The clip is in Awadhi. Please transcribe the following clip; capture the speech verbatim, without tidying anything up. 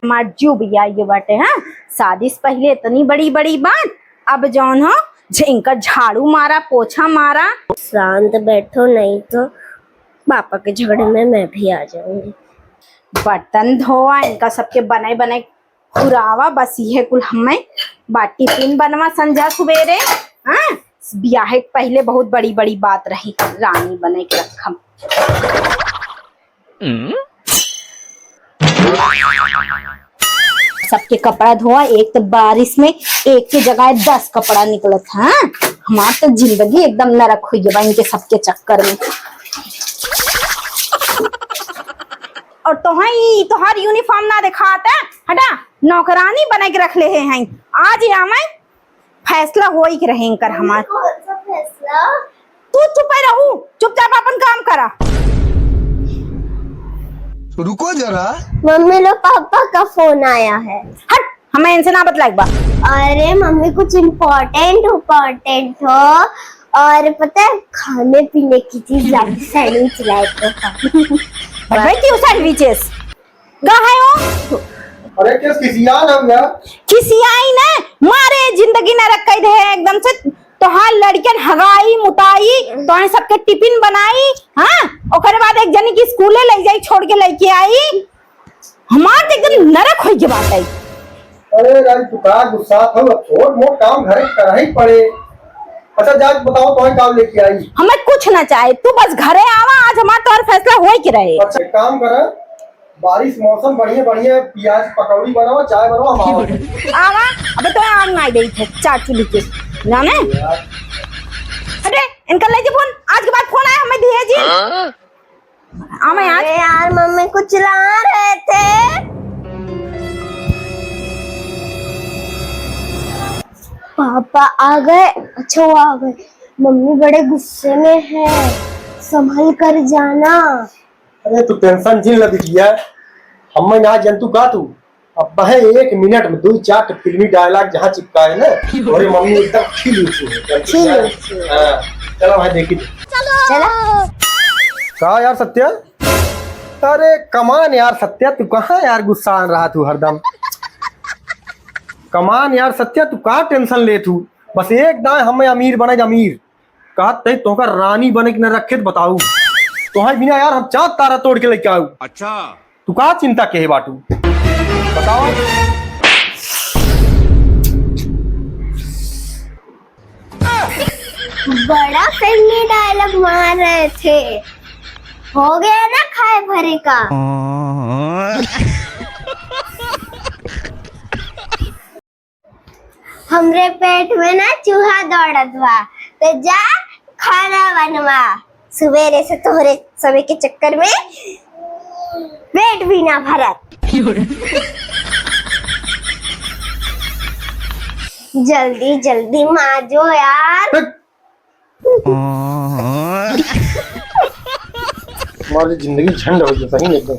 हमार जो बिया ये बाटे, हाँ, शादी से पहिले इतनी बड़ी बड़ी बात, अब जौन हो, झ-, इनका झाड़ू मारा, पोछा मारा। शांत बैठो, नहीं तो पापा के झगड़े में मैं भी आ जाऊंगी। बर्तन धोआ, इनका सबके बनाए बनाए खुरावा, बस इहे कुल हमें बा। टिफिन बनवा संझा सुबेरे, हाँ, बियाहे के पहिले बहुत बड़ी बड़ी बात रही, रानी बने के रखम। सबके कपड़ा धोआ, एक तो बारिश में एक के जगह दस कपड़ा निकलत है। हाँ? हमार तो जिंदगी एकदम नरक हुई बा इनके सबके चक्कर में। और तोहई, तोहार यूनिफॉर्म ना दिखात है, हटा, नौकरानी बना के रख ले हैं। आज ही आवे, फैसला होई के रहे इनकर हमार। कौन सा फैसला? तू चुपे रहू, चुपचाप अपन काम करा। रुको जरा। मम्मी लो, पापा का फोन आया है। हट, हमें इनसे ना बतलाइक बा। अरे मम्मी, कुछ इम्पोर्टेंट इम्पोर्टेंट हो, और पता है, खाने पीने की चीज लाके सैंडविच लाए तो। भाई क्यों सैंडविचेस? का है हो? अरे, किस खिसिया ना हुआ? खिसियाई ना, मारे जिंदगी नरक कई दे है एकदम से। तोहार लड़कन हगाई, मुताई, तोहार सबके टिफिन बनाई, हाँ? ओकरे बाद एक जनी के स्कूले ले जाई, छोड़ के लेके आई। हमार तो एकदम नरक होई के बात आई। अरे राज, तू का गुस्सा था? अब छोट मोट काम घरे करही पड़े। अच्छा, जा बताओ, तोहे का लेके आई? हमें कुछ ना चाहे, तू बस घरे आवा, आज हमार तोहर फैसला होई के रहे। अच्छा, एक काम करा, बारिश मौसम बढ़िया बढ़िया, प्याज पकौड़ी बनाओ, चाय बनाओ, हम आओ। आवा, अबे तो आग ना दे थे, चार चूल्ही के, जाने? यार। अरे, इनका ले जी फोन, आज के बाद फोन आया हमें दिए जी। हाँ? आवे आज। अरे यार, मम्मी कुछ ला रहे थे। पापा आ गए। अच्छा, वो आ गए। मम्मी बड़े गुस्से में है, संभल कर जाना। अरे, तू टेंशन जिन ले बिटिया, हमें ना जंतु का तू। अब है एक मिनट में दो चार ठो फिल्मी डायलॉग जहाँ चिपकाए ना, अरे मम्मी एकदम खिल उठी है। खिल उठी है। हाँ, चलो भाई देखी। चलो। का यार सत्या? अरे कमान यार सत्या, तू कहाँ यार गुस्सा रहा तू हरदम? कमान यार सत्या, तू का टेंशन ले तू? बस एक दाएं हमें अमीर बने अमीर। कहत तई तोहका रानी बने के न रखे त बताऊ। तोहरे बिना यार हम चाँद तारा तोड़ के लेके आऊ। अच्छा। तू का चिंता के है बाटू? बताओ। बड़ा फिल्मी डायलॉग मार रहे थे। हो गया ना खाए भरे का। हमरे पेट में ना चूहा दौड़त बा, तो जा खाना बनवा। सुबेरे से तोहरे सबे के चक्कर में पेट भी ना भरत। जल्दी जल्दी माजो यार। हमारी जिंदगी झंड हो गई सही में एकदम।